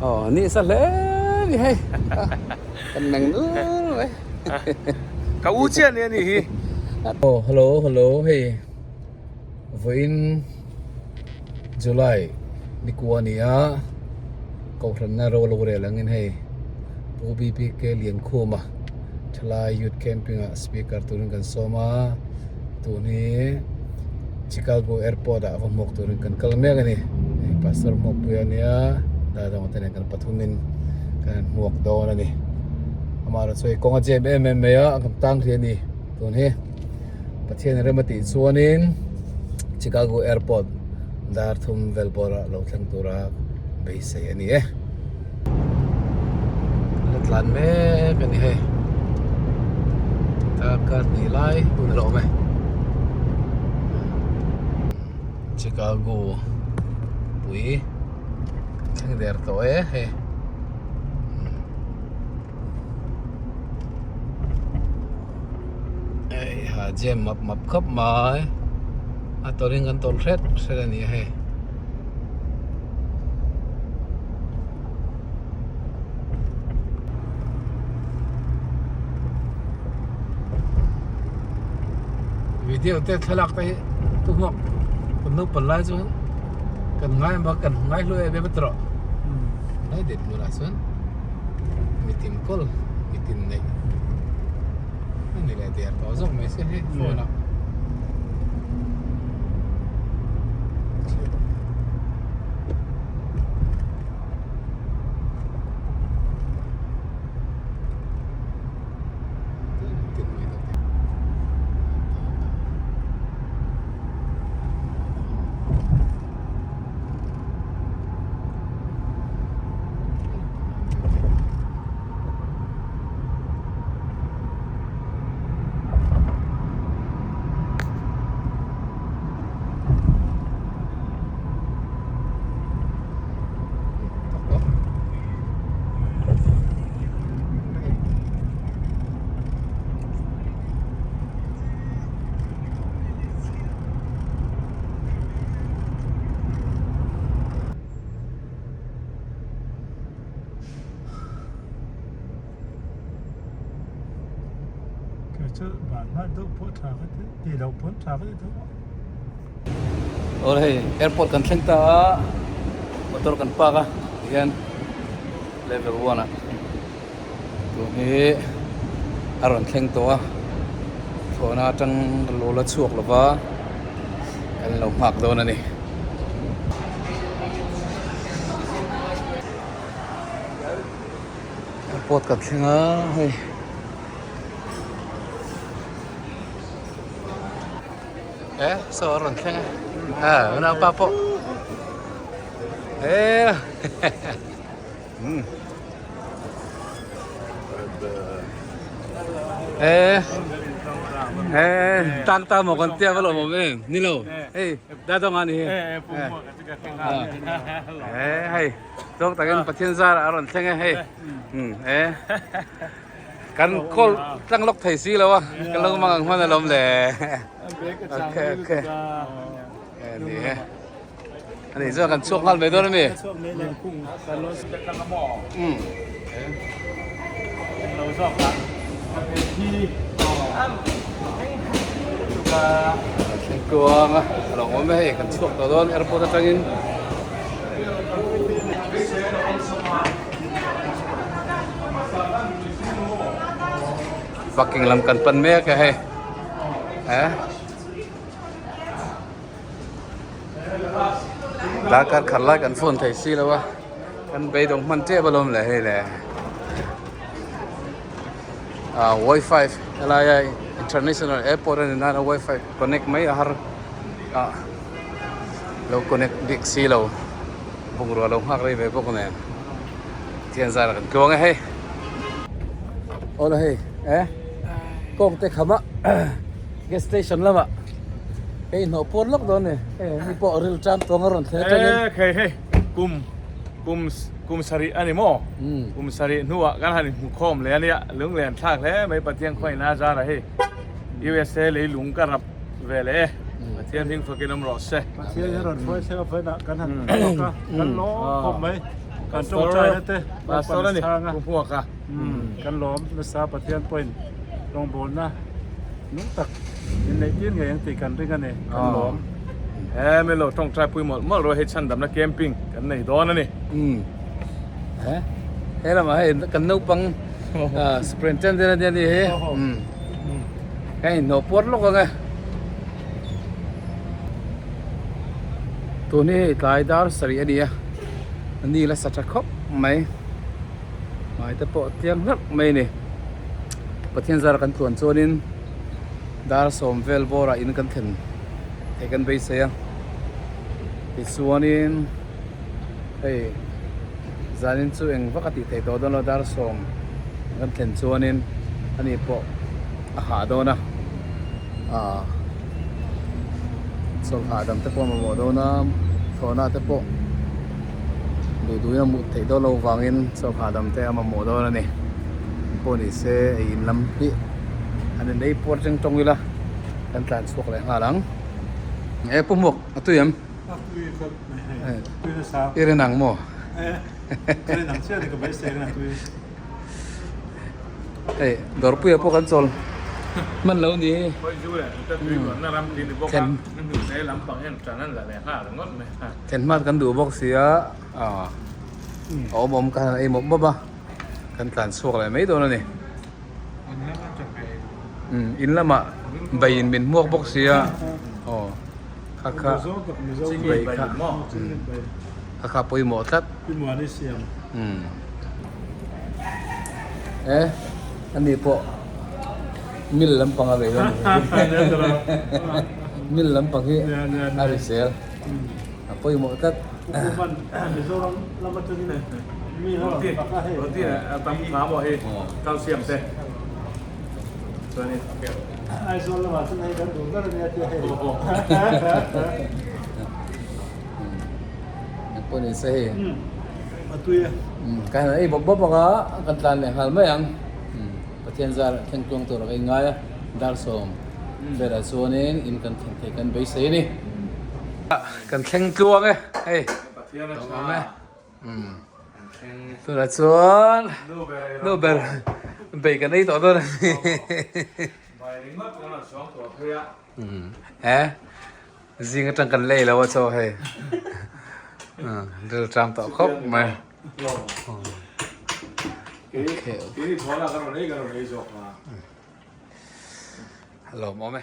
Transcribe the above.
Aw ni sa hle ni hei kan meng nul mai. Ka u chiah ni a nih hi. Aw hello hello hei vawiin July ni kua a ni a kohhranna ro lo rel angin hei Pu BBK Liankhuma thalai youth camping ah speaker turin kan sawm a tun hi Chicago airport ah va hmuak turin kan kal mek a ni hei pastor hmuakpui a nia dada te nen kan pathumin kan hmuak dawn a ni amaherawhchu hei kawng a jam em em mai a kan tang hle a ni tun hi Pathian rem a tih chuanin Chicago airport dar thum vel bawrah lo thleng tura beisei a ni e. Kan la tlan mek a ni hei darkar hnih lai hun a la awm e Chicago pui thleng der tawh e hei. Heiha jam map map khawp mai a tawlhin kan tawlh hret hret a ni a hei. Video te thlalak te hi tu hmuak kan naupang lai chuan kan ngai ang bak kan ngai hlu em em a tawh lai det hmunah chuan mitin kawl mitin neih a ni leh der tawh zawk mai se hei phone ah. Aw hei airport kan thleng ta a motor kan park a tihian level one ah tun hi a rawn thleng tawh a thlawhna atang lo la chhuak lo va kan lo nghak dawn a ni. Airport kan thleng a hei. E saw a rawn thleng a a unaupa pawh e e e tang ta maw kan tia va lo awm em ni lo hei da dawng a ni hi e hei zawk takin Pathian zar a rawn thleng e hei e. Kan call tlang lawk thei si lo a, ka lo mang ang hman alawm le. Okay, okay. E ni e. Ani chuan kan chhuak nghal mai dawn ami? Um. Thlengkuang a lo awm e hei kan chhuak tawh dawn airport atangin. Parking lam kan pan mek a hei eh darkar khat lai kan phone thei si lo a kan beidawng hman tep alawm le hei le ah wifi helai a international airport a ni nan a wifi connect mai a har ah lo connect bik si lo. Bungrua lo nghak rei ve bawk nen thian zar kan tluang e hei. Awle hei e kawng te khama gas station lama hei hnawh puar lawk dawn ni hei mi pawh ril tan tuang a rawn thlen atangin. E khei hei kum kum kum sarih a ni maw kum sarih hnuah kan han inhmu khawm leh a nia lunglen thlak hle mai Pathian khawiin a zar a hei USA leilung ka rap ve leh e Pathian hming fakin awm rawh se. Pathian hi rawn hruai thleng a vawiinah kan han lawk a, kan lawk khawp mai. Kan tawngtaina te Pastor a ni, Pu Hmuaka. Kan lawm nasa Pathian pawhin rawngbawlna nung tak min neih tir ngei ang tih kan ring a ni, kan lawm. He min lo tawngtai pui mawlh mawlh rawh hei chhandamna camping kan nei dawn a ni. He he lamah hei kan naupang superintendent a nia ni hi. Ka inhnawh puar lawk ang e. Tun hi hei tlai dar sarih a ni a, ni la sa tha khawp mai, hmai te pawh tliang hlauh mai a ni. Pathian zara kan tluan chuanin dar sawm vel bawrah in kan thlen theih kan beisei a, tichuanin hei zanin chu eng vak a tih theih tawh dawn lo dar sawm kan thlen chuanin ani pawh a hah dawn a ah chawlh hahdam te pawh a mamawh dawn a thlawhna te pawh duh duhin a hmuh theih dawn loh vangin chawlh hahdam te a mamawh dawn a ni pawh ni se ei in lam hi an in ei puar cheng tawng ila kan tlan chhuak leh nghal ang e pu hmuak a tui em? A tui khawp mai hei tui nasa. I rin ang maw? E ka rin ang chiah ni ka beisei rin a tui. Hei dawrpuia pawh kan chawl hman lo ni. Khawi zu leh ka tui luanna ram tih ni bawk a hnu te lampang hian tan an la leh nghal ringawt mai a. Thlen hmat kan duh bawk sia a awm awm ka han ei mawp mawp a kan tlan chhuak leh mai dawn a ni. In lamah beiin min hmuak bawk sia aw kha kha bei kha kha kha pawimawh tlat e ani pawh mil lampang a vei dawn mil lampang hi a risel a pawimawh tlat. Roti a tam hna maw hei calcium te chuanin Aizawl lamah chuan hei kan duh ber a nia tia hei. Engpawh ni se hei. A tui e. Ka han ei bawp bawp ang a, kan tlan leh nghal mai ang. Pathian zar thleng tluang tur a ka inngai a, dar sawm velah chuanin in kan thlen theih kan beisei a ni. Kan thleng tluang e hei. Pathian a tha. Tunah chuan nu ber bei kan ei tawh dawn a ni. He zing atang kan lei lo a chaw hei. Ril tram tawh khawp mai. Lawmawm e.